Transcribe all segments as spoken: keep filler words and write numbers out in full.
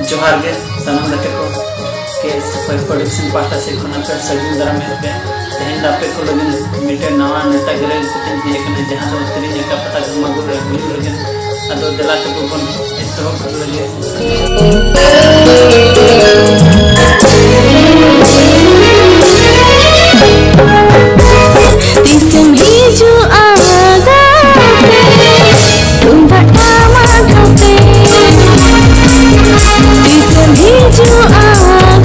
ᱡᱚᱦᱟᱨ ᱜᱮ ᱥᱟᱱᱟᱢ ᱜᱟᱛᱮ ᱠᱚ, ᱠᱮ ᱮᱥ ᱯᱨᱚᱰᱟᱠᱥᱚᱱ ᱯᱟᱦᱴᱟ ᱥᱮᱫ ᱠᱷᱚᱱ ᱟᱯᱮ ᱥᱟᱹᱜᱩᱱ ᱫᱟᱨᱟᱢ ᱮᱫ ᱯᱮ᱾ ᱛᱮᱦᱮᱧ ᱫᱚ ᱟᱯᱮ ᱠᱚ ᱞᱟᱹᱜᱤᱫ ᱢᱤᱫᱴᱮᱱ ᱱᱟᱣᱟ ᱱᱮᱛᱟ ᱜᱤᱨᱟᱹ ᱠᱟᱛᱮᱧ ᱦᱮᱡ ᱟᱠᱟᱱᱟ, ᱡᱟᱦᱟᱸ ᱫᱚ ᱛᱮᱨᱮᱧ ᱟᱠᱟ ᱯᱟᱛᱟ ᱫᱷᱟᱢᱟ ᱜᱩᱨ ᱦᱩᱭᱩᱜ ᱞᱟᱹᱜᱤᱫ᱾ ᱟᱫᱚ ᱫᱮᱞᱟ ᱛᱟᱠᱚ ᱵᱚᱱ ᱮᱛᱚᱦᱚᱵ ᱞᱟᱹᱜᱤᱫ᱾ ᱛᱤᱥᱮᱢ ᱦᱤᱡᱩᱜᱼᱟ ᱜᱟᱛᱮ, ᱛᱩᱢᱫᱟᱜ ᱴᱟᱢᱟᱠ ᱟᱛᱮ? ᱛᱤᱥᱮᱢ ᱦᱤᱡᱩᱜᱼᱟ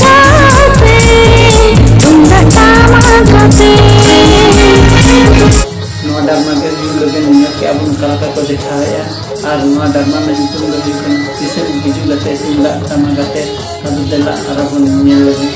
ᱜᱟᱛᱮ, ᱛᱩᱢᱫᱟᱜ ᱴᱟᱢᱟᱠ ᱟᱛᱮ? ᱱᱚᱣᱟ ᱰᱟᱨᱢᱟ ᱜᱮ ᱦᱩᱭᱩᱜ ᱞᱟᱹᱜᱤᱫ ᱧᱮᱞ ᱠᱮᱜᱼᱟ ᱵᱚᱱ ᱚᱠᱟ ᱞᱮᱠᱟ ᱠᱚ ᱫᱮᱠᱷᱟᱣᱮᱜᱼᱟ᱾ ᱟᱨ ᱱᱚᱣᱟ ᱰᱟᱨᱢᱟ ᱨᱮᱱᱟᱜ ᱧᱩᱛᱩᱢ ᱫᱚ ᱦᱩᱭᱩᱜ ᱠᱟᱱᱟ ᱛᱤᱥᱮᱢ ᱦᱤᱡᱩᱜ ᱜᱟᱛᱮ, ᱛᱩᱢᱫᱟᱜ ᱴᱟᱢᱟᱠ ᱟᱛᱮ᱾ ᱟᱫᱚ ᱫᱮᱞᱟ ᱟᱨ ᱵᱚᱱ ᱧᱮᱞ ᱞᱟᱹᱜᱤᱫ᱾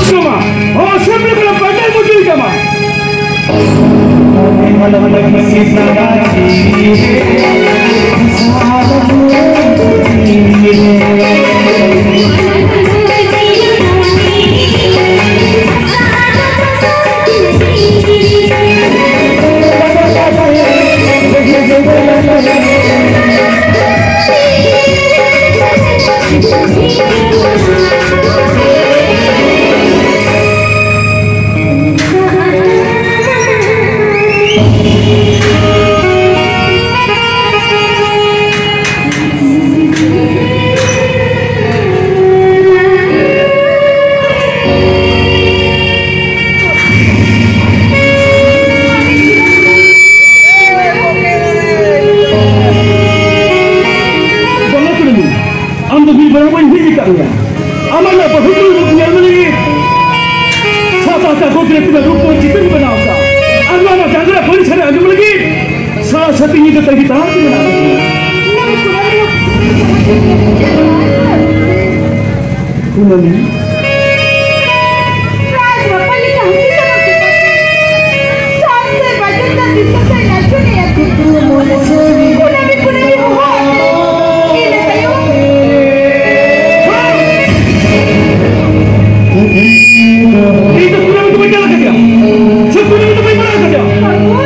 ᱠᱟᱢᱟ, ᱦᱚᱸ, ᱥᱮᱢᱞᱮ ᱠᱟᱱᱟ, ᱯᱟᱸᱡᱟ ᱢᱩᱪᱟᱹᱫ ᱠᱟᱢᱟ᱾ ᱵᱟᱵᱟ ᱠᱩᱲᱤ, ᱟᱢ ᱫᱚ ᱢᱤᱫ ᱵᱮᱲᱟ ᱵᱟᱹᱧ ᱦᱤᱲᱤᱧ ᱟᱠᱟᱫ ᱢᱮᱭᱟ᱾ ᱟᱢᱟᱜ ᱱᱚᱣᱟ ᱵᱟᱹᱦᱩ ᱠᱩᱲᱤ ᱨᱩᱯ ᱧᱮᱞ ᱢᱮ ᱞᱟᱹᱜᱤᱫ ᱥᱟᱛ ᱟᱴ ᱠᱟᱜᱚᱡᱽ ᱨᱮ ᱛᱤᱱᱟᱹᱜ ᱨᱩᱯ ᱠᱚ ᱪᱤᱛᱟᱹᱨ ᱵᱮᱱᱟᱣ ᱟᱠᱟᱫ᱾ ᱟᱨ ᱱᱚᱣᱟ ᱡᱟᱸᱜᱟ ᱨᱮ ᱯᱟᱹᱨᱤᱥ ᱨᱮ ᱟᱸᱡᱚᱢ ᱞᱟᱹᱜᱤᱫ ᱥᱟᱨᱟ ᱥᱟᱛᱤ ᱧᱤᱫᱟᱹ ᱛᱟᱺᱜᱤ ᱛᱟᱲᱟᱜ ᱨᱮ ᱢᱮᱱᱟᱜ ᱞᱤᱧᱟ᱾ ᱠᱩᱱᱟᱹᱢᱤ᱾ ᱨᱟᱡᱽ ᱵᱟᱯᱟ ᱞᱮᱠᱟ ᱦᱩᱭ ᱠᱟᱱᱟ ᱠᱚ᱾ ᱥᱟᱨ ᱥᱮ ᱵᱟᱡᱮᱱ ᱫᱟ ᱫᱤᱥᱟᱹ ᱥᱮ ᱱᱟᱪᱚᱱᱤᱭᱟ ᱠᱚ᱾ ᱠᱩᱱᱟᱹᱢᱤ, ᱠᱩᱱᱟᱹᱢᱤ ᱦᱚᱦᱚ᱾ ᱤᱱᱟᱹ ᱛᱟᱭᱚᱢ᱾ ᱤᱧ ᱫᱚ ᱠᱩᱱᱟᱹᱢᱤ ᱫᱚ ᱵᱟᱹᱧ ᱧᱮᱞ ᱟᱠᱟᱫᱮᱭᱟ᱾ ᱥᱮ ᱠᱩᱱᱟᱹᱢᱤ ᱫᱚ ᱵᱟᱹᱧ ᱵᱟᱲᱟᱭ ᱟᱠᱟᱫᱮᱭᱟ᱾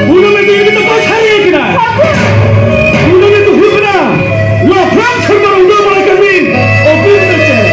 ᱠᱩᱱᱟᱹᱢᱤ ᱫᱚ ᱤᱧ ᱫᱚ ᱵᱟᱹᱧ ᱥᱟᱹᱨᱤ ᱠᱟᱱᱟ᱾ ᱠᱩᱱᱟᱹᱢᱤ ᱫᱚ ᱦᱩᱭᱩᱜ ᱠᱟᱱᱟ ᱞᱟᱯᱷᱟᱝ ᱥᱮᱨᱢᱟ ᱨᱮ ᱩᱰᱟᱹᱣ ᱵᱟᱲᱟ ᱠᱟᱹᱢᱤ ᱚᱯᱤᱞ ᱛᱮ ᱪᱮᱫ?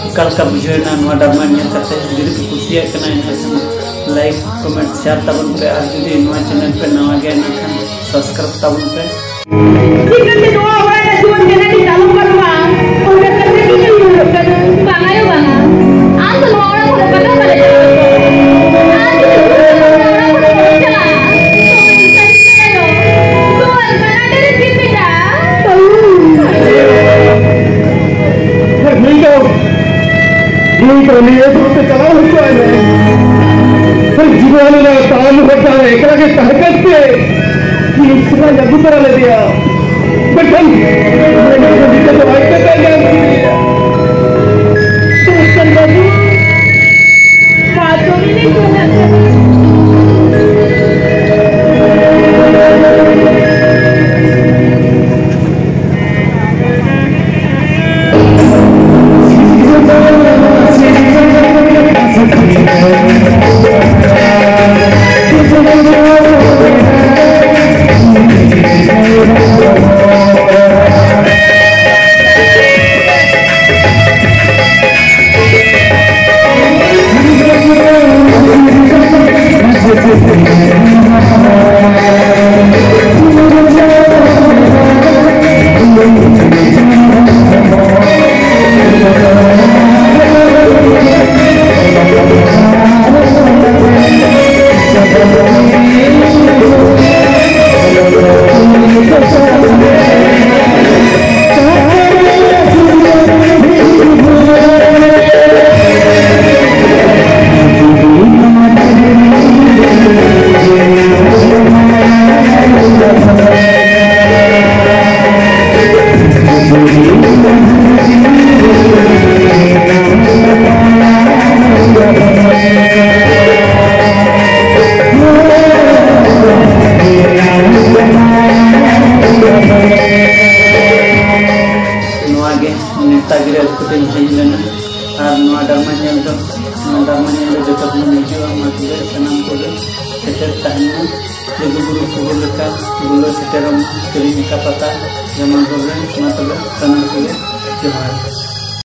ᱚᱠᱟ ᱞᱮᱠᱟ ᱵᱩᱡᱷᱟᱹᱣ ᱮᱱᱟ ᱱᱚᱣᱟ ᱰᱨᱟᱢᱟ ᱧᱮᱞ ᱠᱟᱛᱮ? ᱡᱩᱫᱤ ᱯᱮ ᱠᱩᱥᱤᱭᱟᱜ ᱠᱟᱱᱟ, ᱮᱱᱠᱷᱟᱱ ᱞᱟᱭᱤᱠ, ᱠᱚᱢᱮᱱᱴ, ᱥᱮᱭᱟᱨ ᱛᱟᱵᱚᱱ ᱯᱮ᱾ ᱟᱨ ᱡᱩᱫᱤ ᱱᱚᱣᱟ ᱪᱮᱱᱮᱞ ᱯᱮ ᱱᱟᱣᱟ ᱜᱮᱭᱟ, ᱮᱱᱠᱷᱟᱱ ᱥᱟᱵᱥᱠᱨᱟᱭᱤᱵ ᱛᱟᱵᱚᱱ ᱯᱮ᱾ ᱪᱤᱠᱟᱹᱛᱮ ᱱᱚᱣᱟ ᱚᱲᱟᱜ ᱨᱮ ᱡᱩᱣᱟᱹᱱ ᱡᱟᱦᱟᱸᱭ ᱠᱤᱱ ᱟᱞᱚᱢ ᱵᱟᱹᱱᱩᱜᱼᱟ, ᱚᱱᱠᱟ ᱠᱟᱛᱮ ᱜᱮ ᱧᱮᱞ ᱦᱩᱭᱩᱜ ᱠᱟᱱᱟ᱾ ᱵᱟᱝ ᱟᱭᱳ, ᱵᱟᱝᱟ᱾ ᱟᱢ ᱫᱚ ᱱᱚᱣᱟ ᱚᱲᱟᱜ ᱠᱷᱚᱱ ᱚᱠᱟ ᱛᱮᱦᱚᱸ ᱵᱟᱞᱮ ᱪᱟᱞᱟᱣ ᱦᱚᱪᱚ ᱟᱢᱟ᱾ ᱟᱢ ᱡᱩᱫᱤ ᱱᱚᱣᱟ ᱚᱲᱟᱜ ᱠᱷᱚᱱ ᱵᱟᱢ ᱪᱟᱞᱟᱜᱼᱟ, ᱛᱚᱵᱮ ᱤᱧ ᱥᱟᱹᱨᱤ ᱜᱮ ᱟᱭᱳ᱾ ᱛᱚ ᱟᱞᱯᱚᱱᱟ ᱰᱟᱹᱰᱤ ᱪᱮᱫ ᱢᱮᱱᱟᱜᱼᱟ? ᱵᱟᱹᱦᱩ᱾ ᱦᱮᱸ, ᱱᱩᱭ ᱫᱚ, ᱱᱩᱭ ᱫᱚ ᱱᱤᱭᱟᱹ ᱫᱷᱟᱣ ᱛᱮ ᱪᱟᱞᱟᱣ ᱦᱚᱪᱚᱣᱟᱭ ᱢᱮ᱾ ᱦᱮᱸ, ᱡᱤᱵᱚᱱ ᱨᱮᱱᱟᱜ ᱛᱟᱲᱟᱢ ᱦᱚᱨ ᱰᱟᱦᱟᱨ ᱮᱠᱞᱟ ᱜᱮ ᱛᱟᱦᱮᱸ ᱠᱟᱱᱛᱮ, ᱤᱧ ᱥᱮᱫᱟᱭ ᱟᱹᱜᱩ ᱛᱚᱨᱟ ᱞᱮᱫᱮᱭᱟ᱾ ᱢᱮᱱᱠᱷᱟᱱ ᱢᱮᱱᱠᱷᱟᱱ ᱱᱤᱛᱚᱜ ᱫᱚ ᱟᱡ ᱛᱮ ᱧᱟᱢ ᱠᱮᱫᱮᱭᱟ᱾ ᱥᱩᱞᱛᱟᱱ ᱵᱟᱹᱵᱩ, ᱢᱟ ᱛᱚᱵᱮ ᱞᱤᱧ ᱪᱟᱞᱟᱜ ᱠᱟᱱᱟ᱾ ᱦᱤᱡᱩᱜᱼᱟ᱾ ᱢᱟ ᱛᱚᱵᱮ ᱥᱟᱱᱟᱢ ᱠᱚᱜᱮ ᱥᱮᱴᱮᱨ ᱛᱟᱦᱮᱱ ᱢᱟ᱾ ᱞᱩᱜᱩᱵᱩᱨᱩ ᱠᱚ ᱞᱮᱠᱟ ᱵᱚᱞᱚ ᱥᱮᱴᱮᱨᱚᱜ ᱢᱟ᱾ ᱠᱟᱹᱞᱤ ᱢᱮᱠᱟ ᱯᱟᱛᱟ ᱡᱟᱢᱟᱞᱜᱚᱲ ᱨᱮ᱾ ᱢᱟ ᱛᱚᱵᱮ ᱥᱟᱱᱟᱢ ᱠᱚᱜᱮ ᱡᱚᱦᱟᱨ᱾